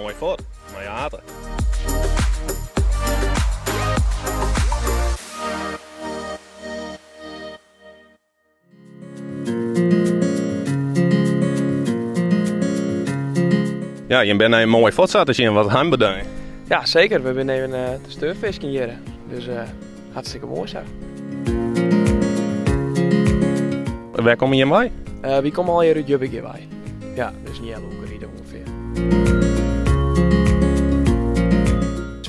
Moai fuort, mei Ate. Ja, jim binne even moai fuort sa te sjen wat han bedein. Ja, zeker. We binne even te steurfisken hjir. Dus hartstikke moai sa. Wêr komme jim wei? Wy komme allegear út Jobbegea wei. Ja, dus in healoerke ride ûngefear.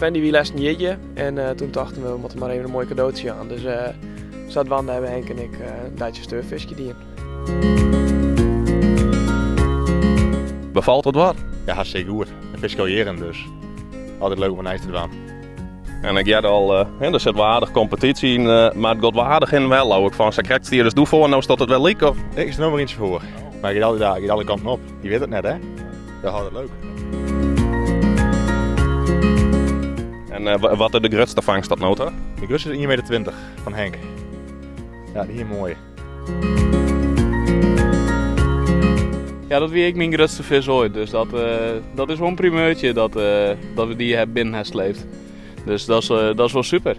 Sven dy wie lêsten jierdei en toen tochten we, we moatte mar even in moai kadootsje jaan. Dus Sadwaande hawwe Henk en ik in deitsje steurfiskje dien. Befalt it wat? Ja, hartstikke goed. Ik fisk al jierren, dus altyd leuk om wat nijs te dwaan. En ik hearde al, uh, der sit wol aardich kompetysje yn, uh, mar it giet wol aardich hin en wer, leau ik. Fan sakrekt stie dus doe foar, no stiet it wer lyk, of? Ik sta no wer ientsje foar. Mar it giet altyd, giet alle kanten op. Je wit it net, hè? Dat hâldt it leuk. En uh, wat is de grutste fangst tot no ta? De grutste is 1,20 meter fan Henk. Ja, dy is moai. Ja, dat wie ek myn grutste fisk oait. Dus dat, uh, dat is wol in primeurtje dat, uh, dat we dy binnen ha sleept. Dus dat is, uh, dat is wol super.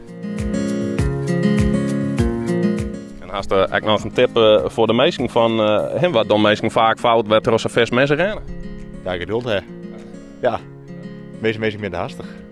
En hast ek noch in tip foar de minsken fan him wat dogge minsken faak fout wêrtroch se fisk misse rinne? Ja, geduld hè. Ja, measte minsken binne te hastich.